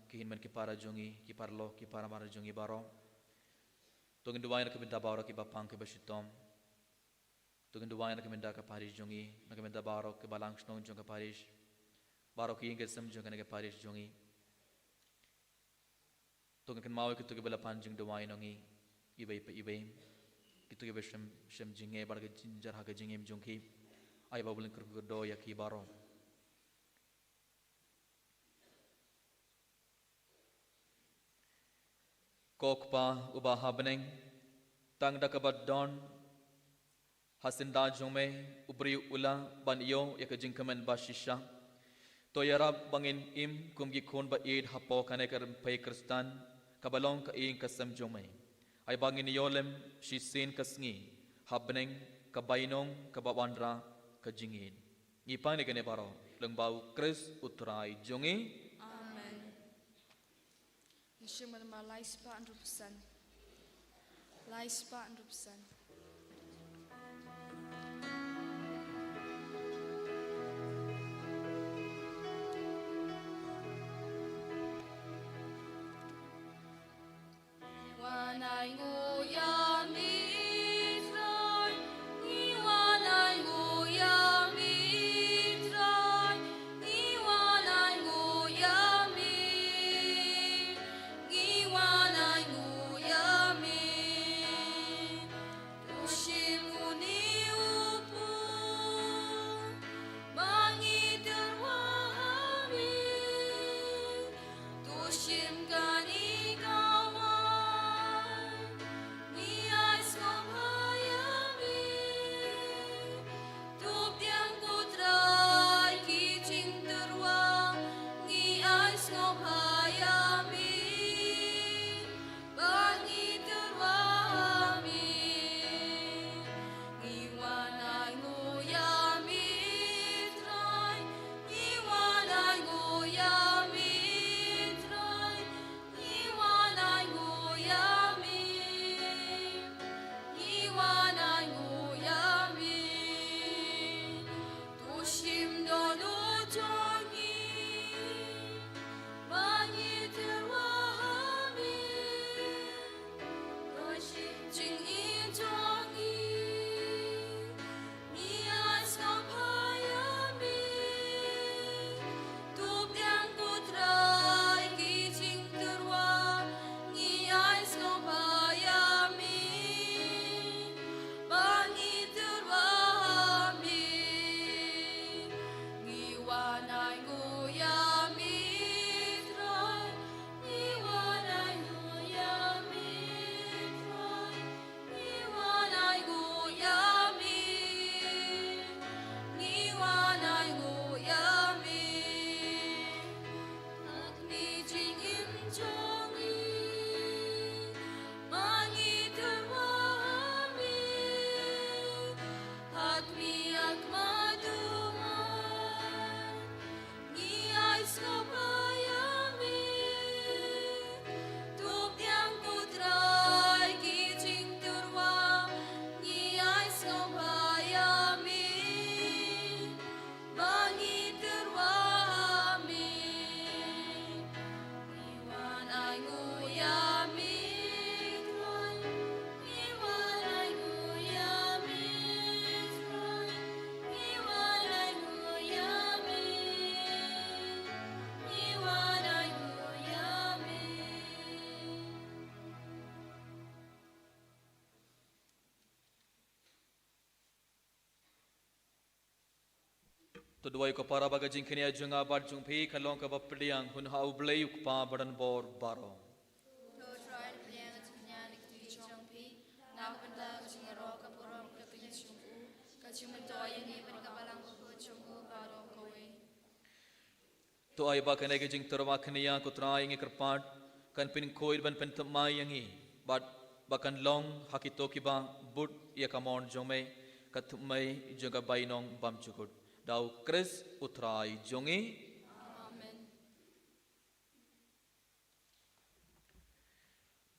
ki hynmen ki para jong ngi, ki paralok ki paramar jong ngi baroh. To ngin duwai na ka bynta baroh kiba pang kiba shitom. To ngin duwai na ka bynta ka parish jong ngi, na ka bynta baroh kiba lang shnong jong ka parish. Baroh ki ïing ki sem jong kane ka parish jong ngi. To ngin kynmaw ïa kito kiba la pan jingduwai na ngi iwei pa iwei. Kito kiba shem, shem jingeh bad ka jynjar ha ka jingim jong ki. Ai ba U Blei un kyrkhu kyrdoh ïa ki baroh. Ko Kpa uba ha bneng, tang da kaba don ha syndah jong me u briew u lah ban ïoh ïa ka jingkmen bashisha. To ïarap ba ngin im kum ki khun ba ïeit hapoh kane ka rympei Khristan kaba long ka ïing ka sem jong me. Ai ba ngin ïoh lem shisien ka sngi ha bneng ka bainong kaba wanrah ka jingïeit. Ngi pan ïa kane baroh lyngba U Khrist U Trai jong ngi. Amen. Ngi shim namar lai spah hynriewphew san. Lai spah hynriewphew san. To duwai ko para ba ka jingkñia jong nga bad jong phi kan long kaba pdiang hun ha U Blei U Kpa ba donbor baroh. To ai ba kane ka jingtyrwa kñia ko Trai ngi kyrpad kan pynkhuid ban pynthymmai ïa ngi bad ba kan long ha kito kiba bud ïa ka mon jong me ka thymmai jong ka bainong bymjukut. Da U Khrist U Trai jong ngi. Amen.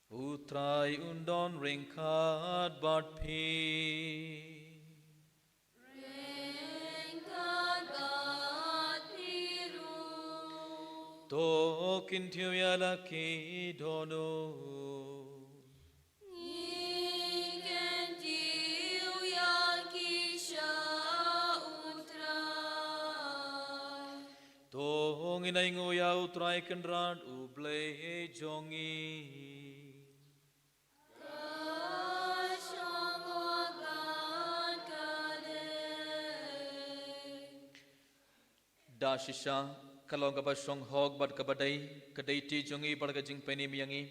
U Trai un don ryngkat bad phi. Ryngkat bad phi ruh. To kyntiew ïa la ki dohnud. Ngi kyntiew ïa ki sha U Trai. To ngin ainguh ïa U Trai Kynrad U Blei jong ngi. Ka shong hok bad ka dei. Da shisha ka long kaba shong hok bad kaba dei ka dei ti jong ngi bad ka jingpynim ïa ngi.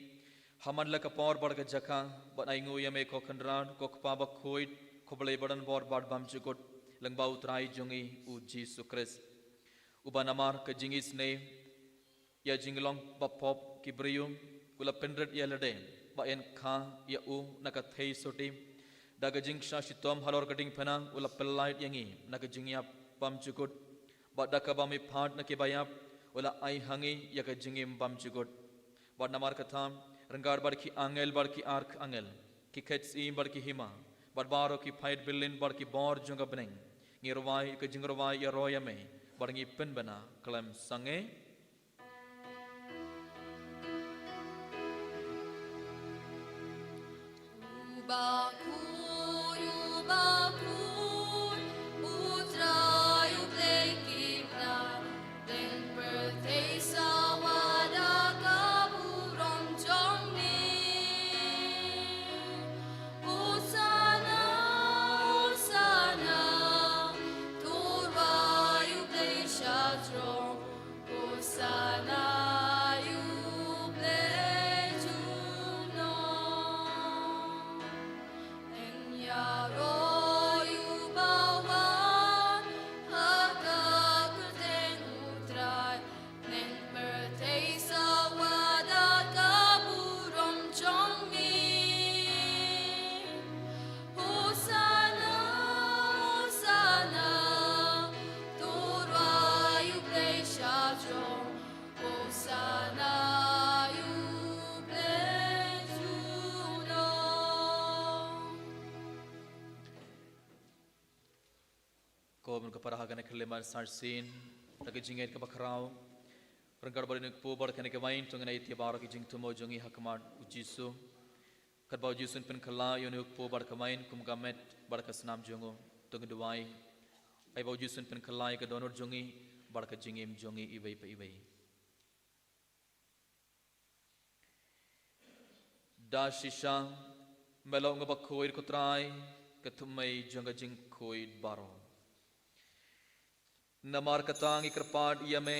Ha man la ka por bad ka jaka ban ainguh ïa me ko Kynrad ko Kpa bakhuid ko Blei ba donbor bad bymjukut lyngba U Trai jong ngi U Jisu Khrist. Uba namar ka jingisynei ïa jinglong bapop ki briew u la pynrit ïa lade ba yn kha ïa u na ka thei sotti. Da ka jingshah shitom halor ka diengphna u la pyllait ïa ngi na ka jingïap bymjukut. Bad da kaba mihpat na kiba ïap u la ai ha ngi ïa ka jingim bymjukut. Bad namar kata ryngkat bad ki angel bad ki archangel, ki khet syiem bad ki hima, bad baroh ki paid byllien bad ki bor jong ka bneng, ngi rwai ka jingrwai ïaroh ïa me bad ngi pynbna khlem sangeh. Uba khuid, uba khuid, U Trai U Blei ki para, ten pyrthei sawa da ka burom jong me. Hosana, Hosana, to rwai U Blei sha jrong. Hosana ïa U Blei junom. Yn ïaroh ïa uba wan ha ka kyrteng U Trai. Ten pyrthei sawa da ka burom jong me. Hosana, Hosana, to rwai ïa U Blei sha jrong. Hosana ïa U Blei junom. Ko bun ka para ha kane ka khyllipmat sar sien da ka jingngeit kaba khraw. Ryngkat bad ïa u kpu bad kane ka wine to ngin ïa ïa baroh ki jingthmu jong ngi ha khmat U Jisu. Katba U Jisu un pynkylla ïa une u kpu bad ka wine kum ka met bad ka snam jong u, to ngin duwai. Ai ba U Jisu un pynkylla ïa ka dohnud jong ngi bad ka jingim jong ngi iwei pa iwei. Da shisha me long uba khuid ko Trai, ka thymmei jong ka jingkhuid baroh. Namar kata ngi kyrpad ïa me,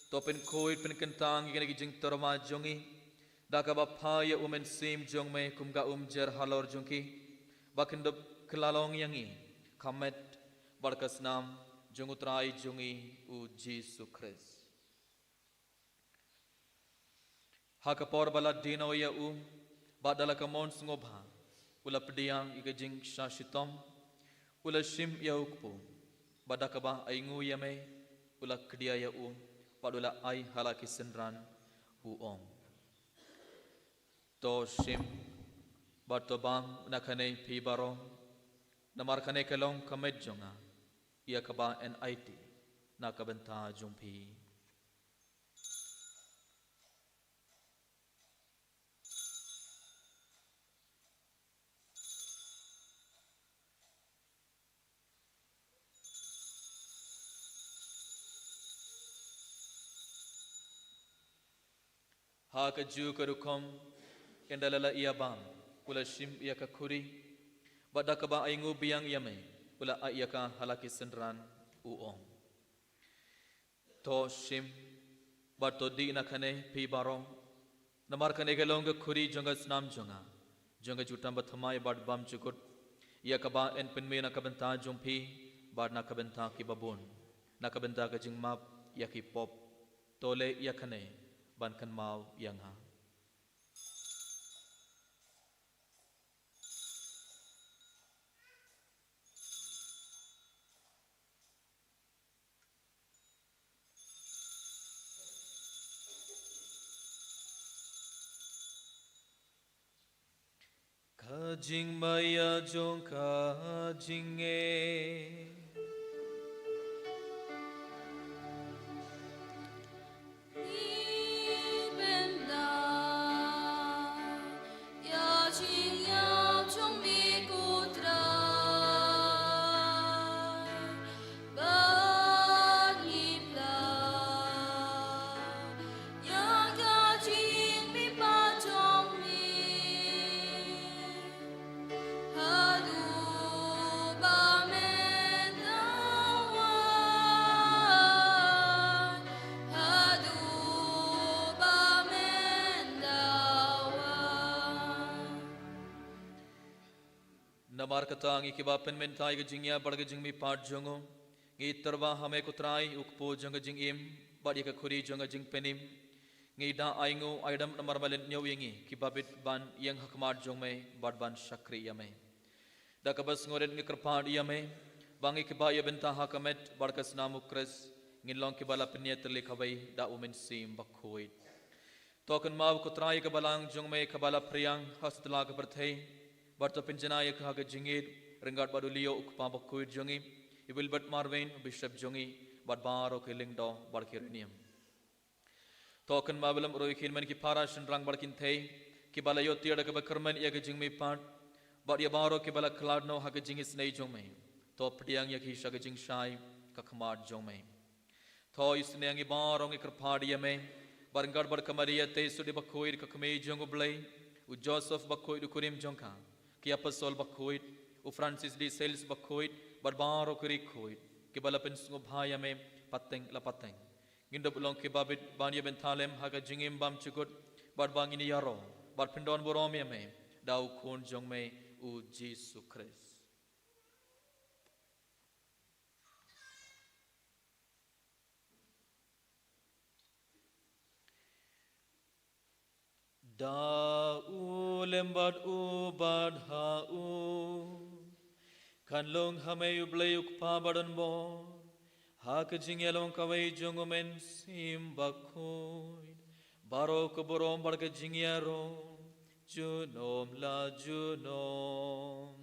to pynkhuid pynkyntang ïa kine ki jingtyrwa jong ngi da kaba phah ïa u Mynsiem jong me kum ka umjer halor jong ki, ba kin dup kylla long ïa ngi ka met bad ka snam jong u Trai jong ngi u Jisu Khrist. Ha ka por ba la die noh ïa u, bad da la ka mon sngewbha u la pdiang ïa ka jingshah shitom, u la shim ïa u kpu, bad da kaba ainguh ïa me u la kdiah ïa u, bad u la ai ha la ki synran, u ong: To shim bad to bam na kane phi baroh, namar kane ka long ka met jong nga, ïa kaba yn aiti na ka bynta jong phi. Ha kajuh ka rukom, ynda la la ïa bam, u la shim ïa ka khuri, bad da kaba ainguh biang ïa me, u la ai ïa ka ha la ki synran, u ong: To shim bad to dih na kane phi baroh. Namar kane ka long ka khuri jong ka snam jong nga, jong ka jutang bathymmai bad bymjukut, ïa kaba yn pynmih na ka bynta jong phi bad na ka bynta kiba bun, na ka bynta ka jingmap ïa ki pop. To leh ïa kane ban kynmaw ïa nga. Ka jingmaïa jong ka jingngeit. Namar kata ngi kiba pynmynta ïa ka jingïap bad ka jingmihpat jong u, ngi tyrwa ha me ko Trai, u kpu jong ka jingim bad ïa ka khuri jong ka jingpynim. Ngi da ainguh aidam namar me leit ñiew ïa ngi kiba bit ban ïeng ha khmat jong me bad ban shakri ïa me. Da kaba sngewrit ngi kyrpad ïa me ba ngi kiba ïa bynta ha ka met bad ka snam u Khrist ngin long kiba la pynïatylli kawei da u Mynsiem Bakhuid. To kynmaw ko Trai ka balang jong me kaba la phriang ha satlak ka pyrthei, bad to pynjanai ïa ka ha ka jingïeit ryngkat bad u Leo u kpa bakhuid jong ngi, i Wilbert Marvin u bishop jong ngi, bad baroh ki lyngdoh bad ki riewniam. To kynmaw lem ruh ïa ki hynmen ki para shynrang bad kynthei kiba la ïoh tiar da kaba kyrmen ïa ka jingmihpat, bad ïa baroh kiba la khlad noh ha ka jingisynei jong me. To pdiang ïa ki sha ka jingshai ka khmat jong me. To isynei ïa ngi baroh ngi kyrpad ïa me, bad ryngkat bad ka Maria te sut i bakhuid ka kmie jong u Blei, u Joseph bakhuid u kurim jong ka, ki apostol bakhuid, u Francis de Sales bakhuid, bad baroh ki riewkhuid kiba la pynsngewbha ïa me pateng la pateng. Ngin dup long kiba bit ban ïa bynta lem ha ka jingim bymjukut, bad ba ngin ïaroh bad pyndonburom ïa me da u Khun jong me u Jisu Khrist. Da u lem bad u bad ha u, kan long ha me u Blei u Kpa badonbor, ha ka jingïalong kawei jong u Mynsiem Bakhuid, baroh ka burom bad ka jingïaroh junom la junom.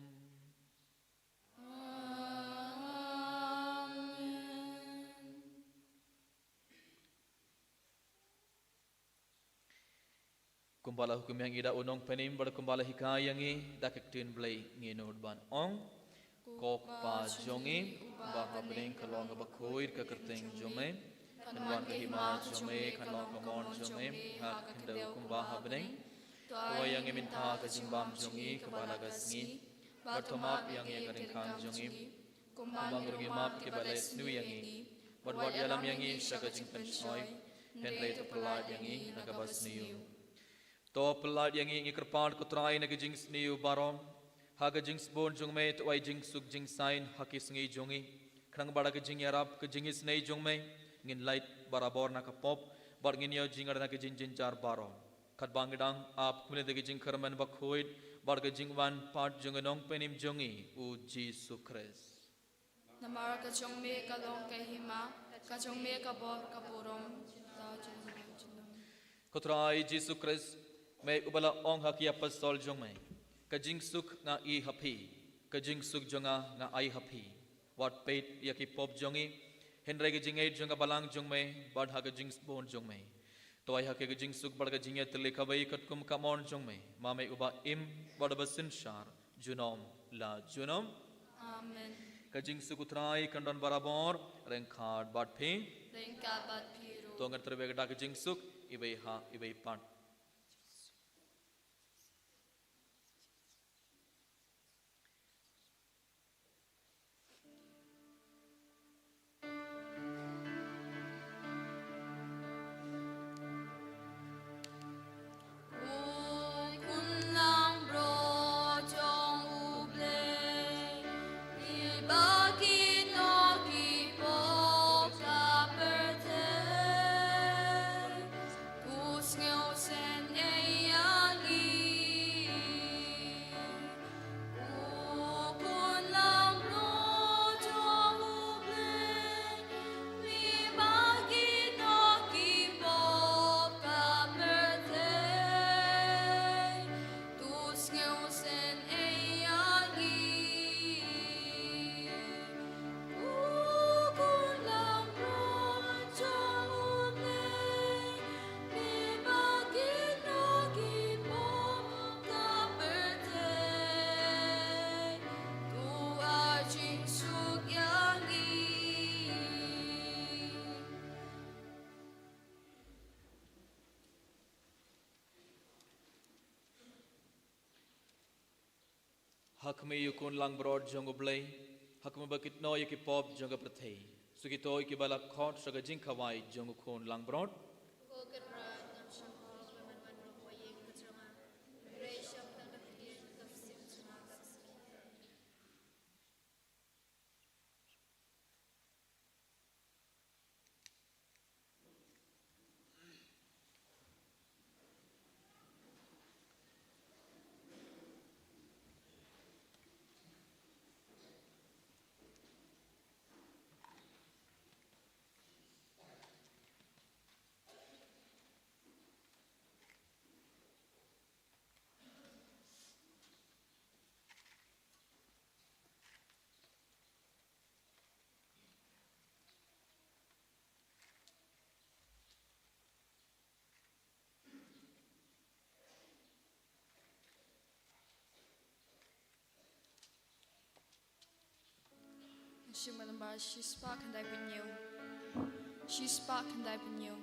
Amen. Kumba la hukum ïa ngi da u Nongpynim bad kumba la hikai ïa ngi da ka ktien Blei, ngin nud ban ong: Ko Kpa jong ngi uba ha bneng, ka long kaba khuid ka kyrteng jong me. Kan wan ka hima jong me, kan long ka mon jong me ha ka khyndew kumba ha bneng. To ai ïa ngi mynta ka jingbam jong ngi kaba la ka sngi, bad to map ïa ngi ïa ka ryngkang jong ngi, kumba ngi ruh ngi map ïa kiba la isynei ïa ngi. Bad wat ïalam ïa ngi sha ka jingpynshoi, hynrei to pyllait ïa ngi na kaba sniew. To pyllait ïa ngi, ngi kyrpad ko Trai, na ka jingsniew baroh. Ha ka jingsbun jong me to ai jingsuk jingsaiñ ha ki sngi jong ngi, khnang ba da ka jingïarap ka jingisynei jong me ngin lait barabor na ka pop, bad ngin ïoh jingïarap na ka jingjynjar baroh. Katba ngi dang ap kumne da ka jingkyrmen bakhuid bad ka jingwan pat jong u Nongpynim jong ngi u Jisu Khrist. Namar ka jong me ka long ka hima, ka jong me ka bor ka burom, junom la junom. Ko Trai Jisu Khrist, me uba la ong ha ki apostol jong me: Ka jingsuk nga ai ha phi, ka jingsuk jong nga nga ai ha phi. Wat peit ïa ki pop jong ngi, hynrei ka jingngeit jong ka balang jong me bad ha ka jingsbun jong me to ai ha ki ka jingsuk bad ka jingïatylli kawei katkum ka mon jong me, ma me uba im bad uba synshar junom la junom. Amen. Ka jingsuk u Trai kan don barabor ryngkat bad phi. Ryngkat bad phi ruh. To ngin trei bad ka jingsuk iwei ha iwei pat. Ha khmih ïa u khun langbrot jong U Blei, ha khmih ba kit noh ïa ki pop jong ka pyrthei. Sa kito ïa kiba la khot sha ka jingkhawai jong u khun langbrot. Ko Kynrad, ngam shym hok ba men wan roh ha ïing ka jong nga. Hynrei shong tang da ka ktien ka mynsiem jong nga kaba sa khie. Shim ba lamba shispah khyndai phew hynñiew. Shispah khyndai phew hynñiew.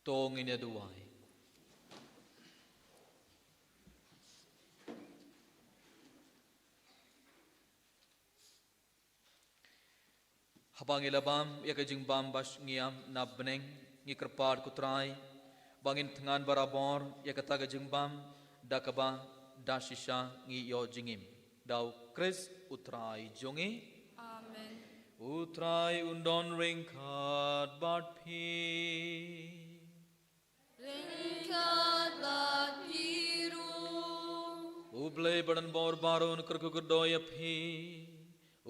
To ngin ïa duwai. Haba ngi la bam ïa ka jingbam ba ngi ïam na bneng, ngi kyrpad ko Trai ba ngin thngan barabor ïa kata ka jingbam da kaba da shisha ngi ïoh jingim. Da U Khrist U Trai jong ngi. Amen. U Trai un don ryngkat bad phi. Ryngkat bad phi ruh. U Blei badonbor baroh un kyrkhu kyrdoh ïa phi,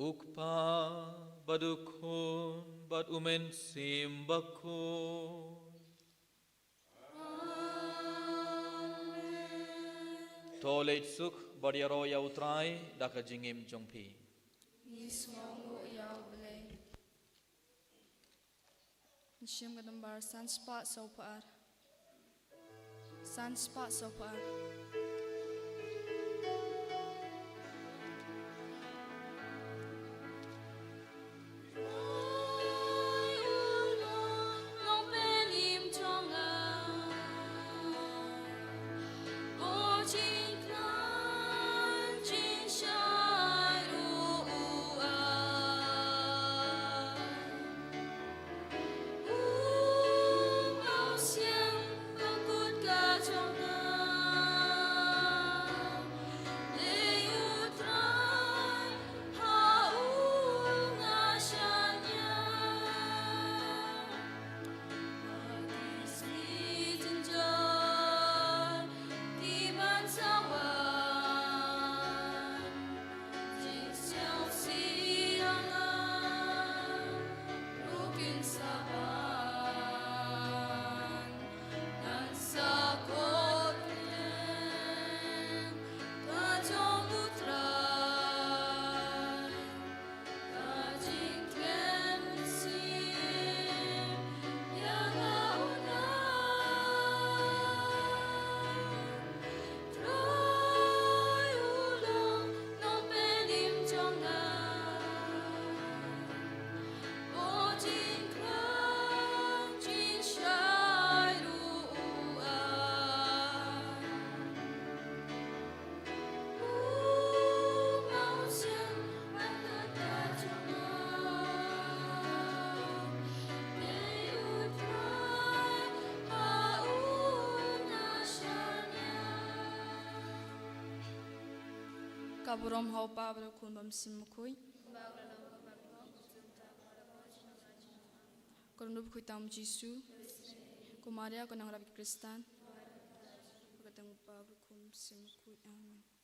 U Kpa bad U Khun bad U Mynsiem Bakhuid. Amen. To leit suk bad ïaroh ïa U Trai da ka jingim jong phi. Ngi sngewnguh ïa U Blei. Ngi shim ka nambar san spah saw phew ar. San spah saw phew ar. Ka burom ha U Kpa bad U Khun bad U Mynsiem Bakhuid. Ka don bakhuid tam Jisu. Ko Maria ko nang rap Khristan. Ka dang U Kpa bad U Khun bad U Mynsiem Bakhuid. Amen.